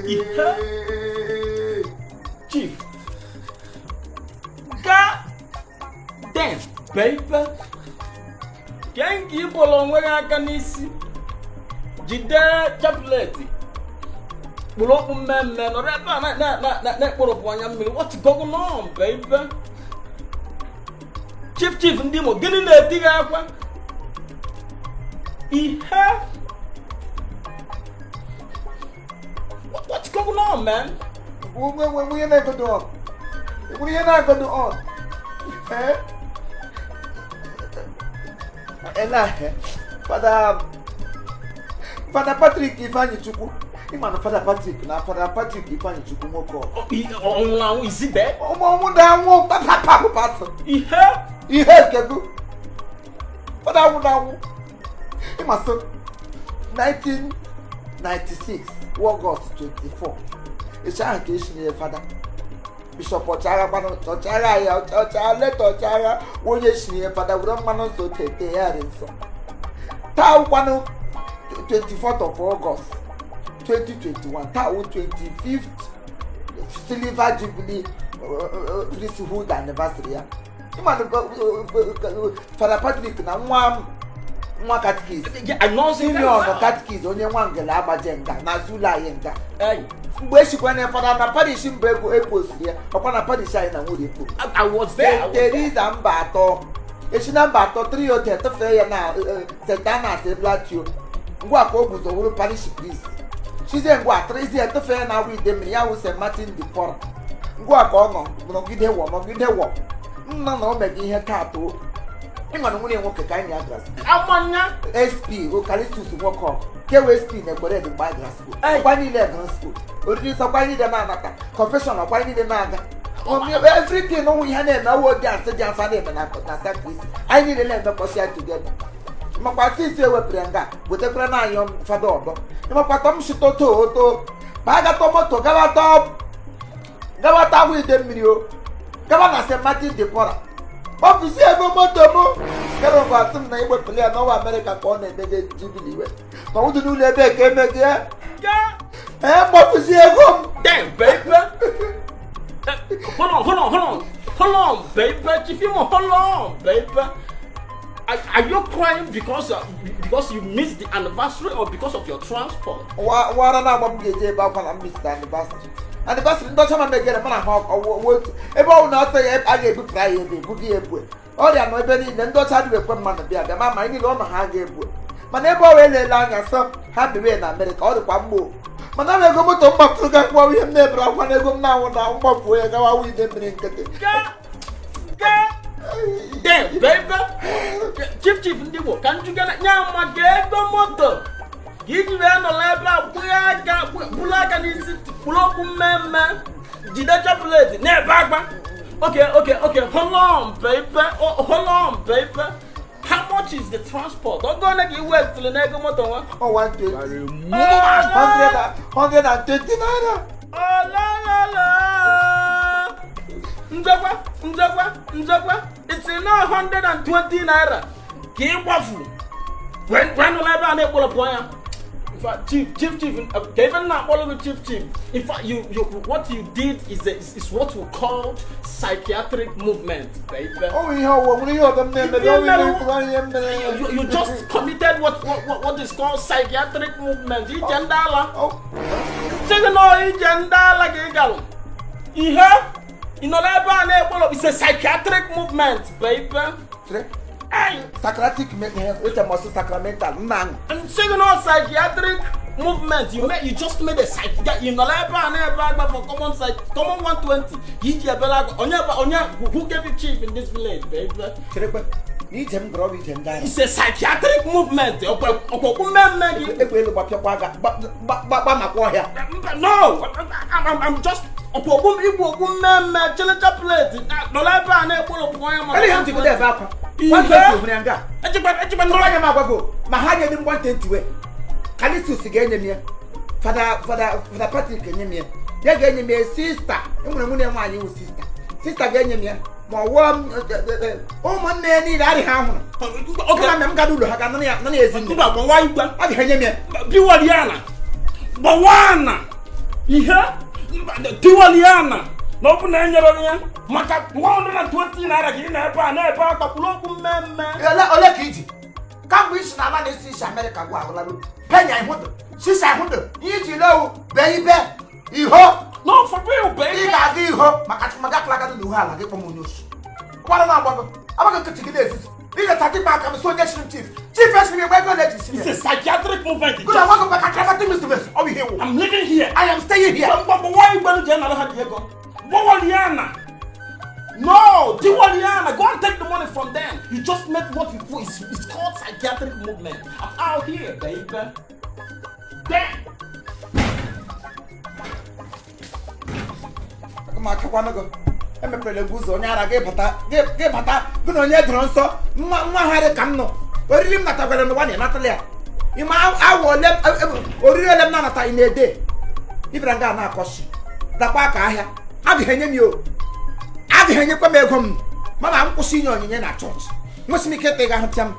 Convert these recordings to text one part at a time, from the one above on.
Ihe chief ga den baby, ke nke ịbọrọ onwe gị aka n'isi, jide chaplet, kpụrụ okpu mmemme, nọrọ ebe a na-ekporopụ anya mmiri. What's going on, baby? Chief, chief ndị Imo, gịnị na-eti gị akwa ihe? What's going on, man? Ihe na-egodo on, ihe na-agodo on. Eh? Ela, Fada Patrick Ifeanyi Chukwu, ịma na Fada Patrick na Fada Patrick Ifeanyi Chukwu nwoke ọ nwụrụ anwụ? Is he dead? Ụmụ ọnwụ na-anwụ papapapụ pasọ. Ihe? Ihe nke gị, fada anwụ na-anwụ. Ịma so 1996 August 24 echi ahụ ka esi nye fada bishọp ọchịagha kwanụ, ọchịagha ya, ọchịagha leta, ọchịagha onye si nye fada were mmanụ nsọ tete ya dị nsọ. Taa kwanụ 24th of August 2021, taa wụ 25th silver jubilee priesthood anniversary ya. Ịma na Fada Patrick na nwa nwa catechist Simeon catechist, onye nwa ngele agbaje nga n'azụ ụlọ anyị nga. Hey, mgbe eshikwa na fada na parish mbụ egwu ekposiri ya ọkwa na parish anyị na nwere ekpo. I was there. I was there. Teresa mba atọ esi na mba atọ tri hotel tụfee ya na St. Annas Eblatio. Ngwa ka o guzo wụrụ parish priest chizie, ngwa trizie tụfee ya na awụ ide mmiri ya wụ St. Martin de Porres. Ngwa ka ọ nọ nọgide wọ nọgide wọ nna na o mega ihe taa too. Ịma na nwunye nwoke ka anyị na-agara Amanya. SP Ocalistus nwoke ọgụ kewe SP na ekwere dị mgbe anyị gara school. Hey. Ọkwa niile gara school, oriri nsọ kwa niile na-anata, confession ọkwa niile na-aga, everything ụmụ ihe na-eme ọwụ dị asị dị asa na-eme na sacristy anyị niile na-emekọsi ya together. Makwa sisi ewepụrụ ya nga wetekwara na anyị fada ọdọ. Ịmakwa tọm shito to oto ma agatọ moto gawata gawata agwụ ide mmiri o gaba na St. Martin de Porres kpọpụsi ego moto m kere ngwa asị m na iwepụrụ ya n'ọnwa Amerịka ka ọ na-emege jubilee we na ọdụ n'ụlọ ebe ka emege ya. Ga Ee, mkpọpụsi ego m. Damn, baby. Hold on, hold on, hold on. Hold on, baby. Chief Imo, hold on, baby. Are you crying because you missed the anniversary or because of your transport? Wara na-agba m ga-eje ebe akwa na mist anniversary anniversary ndị ọcha ma megere mana ha ọwụ otu ebe ọwụ na ọsọ ya a ga-ebupụrụ anyị ebe ebughị ya ebu ọrịa nọ ebe niile. Ndị ọcha adịghị ekwe mmadụ bịa bịa ma anyị niile ọ nọ ha ga-ebu, mana ebe ọ wee lele anya sọ ha mewe na Amerịka ọ dịkwa mma o. Mana m ego moto m gbafuru ga kwụọ ihe m na-ebere akwa na ego m na-anwụ na mgbafuo ya gawa wụ ide mmiri nkịtị. Ga ga Damn, baby. Chief, chief ndị Igbo ka njugana nya maka ego moto ka iji wee nọrọ ebe a kpụrụ aka bụrụ aka n'isi, kpụrụ okwu mmemme, jide chaplet na-ebe akwa. Okay, hold on, baby. Oh, hold on, baby. How much is the transport? Ọ gụọ na ka i wetịrị n'ego moto nwa? Ọ 120, 120 naira. Olalala. Nzekwa, nzekwa, nzekwa, it's na 120 naira ka ị gbafu wee nụrụ ebe a na-ekpọrọpụ anya. In fact, chief, chief, chief, ka ife m na-akpọrọ gị chief, chief. In fact, you what you did is what we call psychiatric movement, baby. Ọ nwere ihe ọwụwa, nwere ihe ọdọ m na-emere ọ nwere ihe ihe m mere. You just committed what is called psychiatric movement. Ije ndị ala. Sị gị nọọ ije ndị ala ka ị galụ. Ihe ị nọ n'ebe a na-ekpọrọ, it's a psychiatric movement, baby. Chere. Ay, Sacratic eche m ọsị sacramental nna aṅụ. Sị gị nọọ psychiatric movement. You just made a psych. Ị nọ n'ebe a na-ebe agba for common psych, common 120 ka iji ebere agba. Onye onye who gave you chief in this village, baby? Cherekwe na ije m gara ọ bụ ije ndị agha. It's a psychiatric movement. Ọkpọkpụ mmemme gị. Egbe elu gbapịakwa aga gbamakwa ọhịa. Mba, no, I'm just ọkpọkpụ igwe okpu mmemme chili chaplet nọ n'ebe a na-ekpọrọpụ anya maka Ele ihe m jigodo ebe akwa. Ihe? 120 nwere nga. Ejikwa Tụrụ anya m agwago ma ha nye m 120 wee Kalistus ga-enye m ya, Fada Patrick enye m ya, ya ga-enye m ya, sista enwere nwunye nwaanyị wụ sista, sista ga-enye m ya, ma ọ wụọ m ụmụnne ya niile adịghị ahụrụ. Oke. Kama na m gara ụlọ ha ga nana ya nana ya ezi nne. Mba, gbawa igwe. Ọ dị ha enye m ya. Biwariana. Gbawa ana ihe tiwali ana na ọ bụ na enyere ya maka 120 naira ka ị na-ebe a na-ebe akwa kwuru okwu mmemme. Ole ka iji kamgbe isi na ala na-esi isi Amerịka gwa agwụlarụ penya ihụdụ sisa ihụdụ ihe iji lewu bee ibe iho. No, for real, baby. Ị ga-aga iho maka maka akụlakadị na uhe ala gị kpọm onye osu kwara na agbago agbago nkịtị gị na-ezuzu ị ga-ata gị aka m si onye chiri m chief chief esiri m ego na-eji siri. It's a psychiatric movement. Gụ na nwa gị maka akụlakadị mr ọ bụ ihe wụ. I'm living here. I am staying here. Gbawa igbe jee nara ha dị ego. Gbawaliana. No, Tiwaliana, go and take the money from them. You just met what you put. It's called psychiatric movement. I'm out here, baby. Damn. Aga m akakwanụ gị emepere gị ụzọ onye ara gị bata gị bata gị na onye doro nsọ nwa nwa ha dị ka m nọ oriri m natagwara n'ụwa na ịnatala ya ịma awa ole oriri ole m na-anata ị na-ede ịbịara nga na-akọsi dakwa aka ahịa agaghị enye m ya o agaghị enyekwa m ego m mama m kwụsị inye onyinye na chọọchị nwesị m ike ịta ịga hụcha m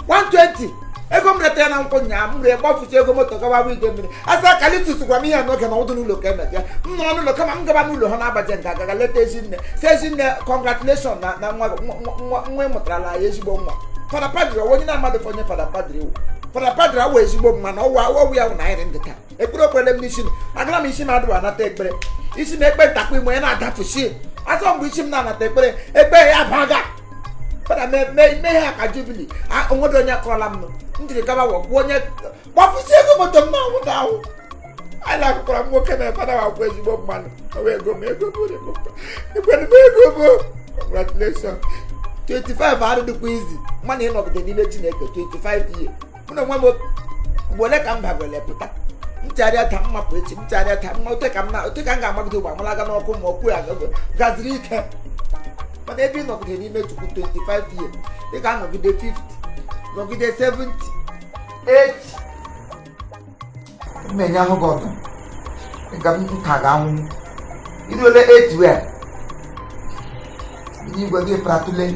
120 ego m retara na nkwụ nyaa m ree gbafuchi ego moto gawa bụ ide mmiri asa kalitus gwara m ihe n'oge na ọdụ n'ụlọ ka emeje m nọrọ n'ụlọ kama m gaba n'ụlọ ha na-abaje nga agaga leta ezinne si ezinne congratulation na na nwa nwa nwa ị mụtarala ya ezigbo nwa. Fada padri onye na-amadụ onye fada padri wụ fada padri awụ ezigbo mma na ọwụ ọwụ ya wụ na anyị ndị taa ekpere okpere m n'isi m agara m isi m adịghị anata ekpere isi m ekpe ntakwa ime ya na-adafusi azọ mgbe isi m na-anata ekpere ekpere ya baga fada mee mee ha ka jubilee onwere onye kọrọla m m jiri gaba wọkwuo onye gbafusi ego moto m na-anwụ na ahụ anyị akụkọrọ m nwoke na fada akwụkwọ ezigbo mmadụ ọwa ego m ego m ekwere m ego m congratulation 25 adịdịkwa izi mana ịnọgide n'ime Chineke 25 year mụ na onwe m mgbe ole ka m bagwere pụta nchegharịa taa mmapụ echi nchegharịa taa mma ote ka m na ote ka m ga-amagide ụgbọ amalaga n'ọkụ ma ọkụ ya gaziri ike mana ebe ị nọgide n'ime Chukwu 25 year ị ga-anọgide 50 nọgide 70 80 mmenye ahụ gị ọtọ ị ga nta ga-anwụ iruole 8 wee igwe gị pratule.